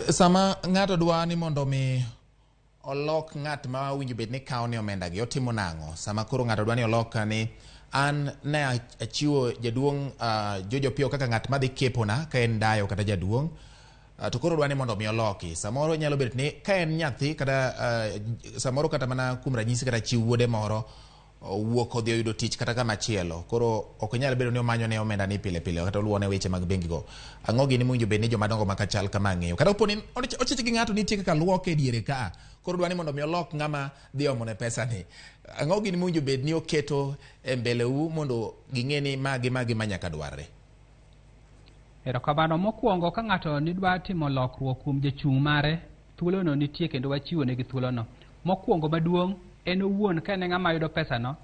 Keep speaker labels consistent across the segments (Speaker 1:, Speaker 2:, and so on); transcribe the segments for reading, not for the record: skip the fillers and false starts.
Speaker 1: Sama ng'ato dwa ni mondo mi olok ng'at ma owinjo bed ni kawo ne omenda gi, otimo nang'o? Sama koro ng'ato dwa ni olok ni an ne achiwo jaduong' George Opiyo kaka ng'at madhi kepona ka en dayo kata jaduong', to koro dwa ni mondo mi oloki. Samoro nyalo bet ni ka en nyathi kata samoro kata mana kuom ranyisi kata chi wuode moro owuok odhi oyudo tich kata kama chielo, koro ok nyal bedo ni omanyo ne omenda ni pile pile kata oluwo ne weche mag bengi go. Ang'o gini mowinjo bed ni joma dongo maka chal kama ng'eyo? Kata opo ni ochich gi ng'ato nitie kaka luoke e diere ka, koro dwa ni mondo mi olok ng'ama dhi omo ne pesa ni. Ang'o gini mowinjo bed ni oketo e mbele u mondo ging'e ni magi magi ma nyaka dwarre?
Speaker 2: Erokamano. Mokwongo, ka ng'ato nidwa timo lokruok kuom jachung' mare, thuolono nitie kendo wachiwo negi thuolono. Mokwongo maduong', en owuon ka en ng'ama yudo pesano,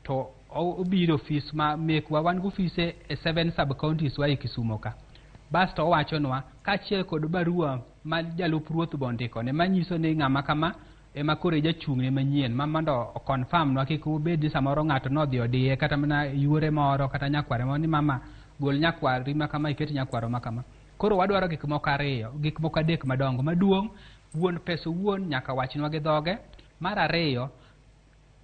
Speaker 2: to obiro ofis ma mekwa, wan gi ofise e 7 sub counties wa e Kisumo ka. Basto owachonwa kaachiel kod barua ma jalup ruoth be ondikone manyiso ni ng'ama kama ema koro e jachung'ne manyien, ma mondo o confirm nwa, kik obed ni samoro ng'ato nodhi odiye kata mana yuore moro kata nyakware moro ni mama gol nyakwari ma kama iket nyakwaro ma kama. Koro wadwaro gik moko ariyo, gik moko adek madongo. Maduong', wuon pesa owuon nyaka wachnwa gi dhoge. Mar ariyo,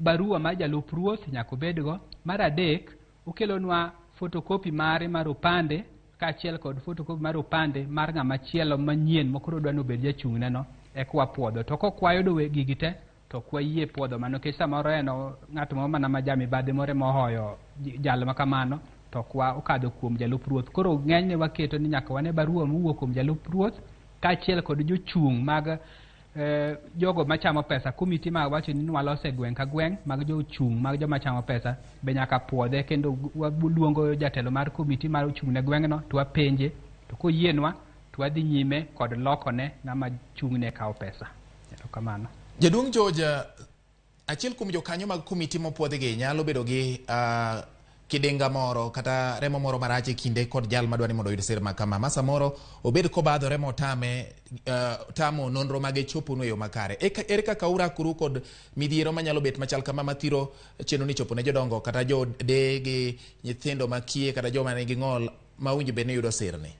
Speaker 2: barua mar jalup ruoth nyaka obedgo. Mar adek, okelonwa photocopy mare mar opande kaachiel kod photocopy mar opande mar ng'ama chielo manyien ma koro dwa ni obed jachung'ne no, eka wapuodho. To kok wayudo gigi te, to ok wayie puodho mano, nikech samoro en ng'at moro mana ma jamibadhi moro ema ohoyo jal ma kamano, to ok wa okadho kuom jalup ruoth. Koro ng'enyne waketo ni nyaka wane barua mowuok kuom jalup ruoth kaachiel kod jochung' mag jogo machamo pesa. Komiti ma wacho ni nwaloso e gweng' ka gweng' mag jochung' mag joma chamo pesa be nyaka puodhe, kendo waluongo jatelo mar komiti mar ochung' ne gweng'no to wapenje, to koyienwa to wadhi nyime kod lokone ng'ama chung'ne kawo pesa. Erokamano.
Speaker 1: Jaduong' George, achiel kuom jokanyo mag komiti mopuodhigi nyalo bedo gi kidinga moro kata remo moro marach e kinde kod jal madwa ni mondo oyud sir ma kama, ma samoro obed kobadhore motame tamo nonro mage choponu e yo makare. Ere kaka urakoru kod midhiero manyalo bet machal kama mathiro chenro ni chopo ne jodongo kata jodeye gi nyithindo makiye kata joma nigi ng'ol ma owinjo bed ni yudo sirni?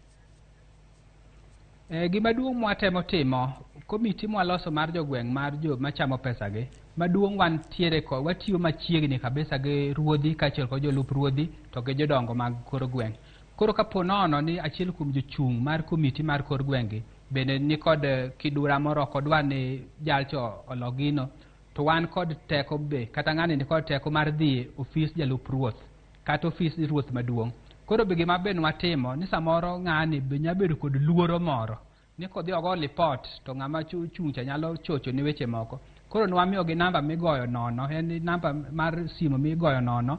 Speaker 2: Gima duong' mwatemo timo, komiti mwaloso mar jogweng' mar jo machamo pesa gi, maduong' wantiere ko watiyo machiegni kabisa gi ruodhi kaachiel kod jolup ruodhi to gi jodongo mag kor gweng'. Koro kapo nono ni achiel kuom jochung' mar komiti mar kor gweng' gi bende ni kod kidura moro, ok odwa ni jalcho olo gino, to wan kod teko be, kata ng'ani ni kod teko mar dhi e ofis jalup ruoth kata ofis ruoth maduong'. Koro be gima be nwatimo ni samoro ng'ani be nyalo bedo kod luoro moro ni kodhi ogo lipot to ng'ama chung' cha nyalo chocho ne weche moko. Koro nwamiyogi namba migoyo nono, en namba mar simu migoyo nono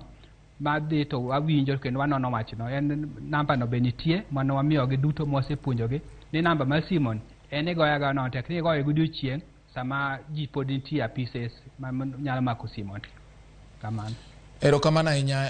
Speaker 2: madhi to wawinjo kendo wanono wachno. En namba no be nitie mane wamiyogi duto mwasepuonjogi ni namba mar simu ni en igoyo agoya nono, tek ni igoyo godiochieng' sama ji pod nitie apises ma nyalo mako simu ni. Kamano.
Speaker 1: Erokamano ahinya.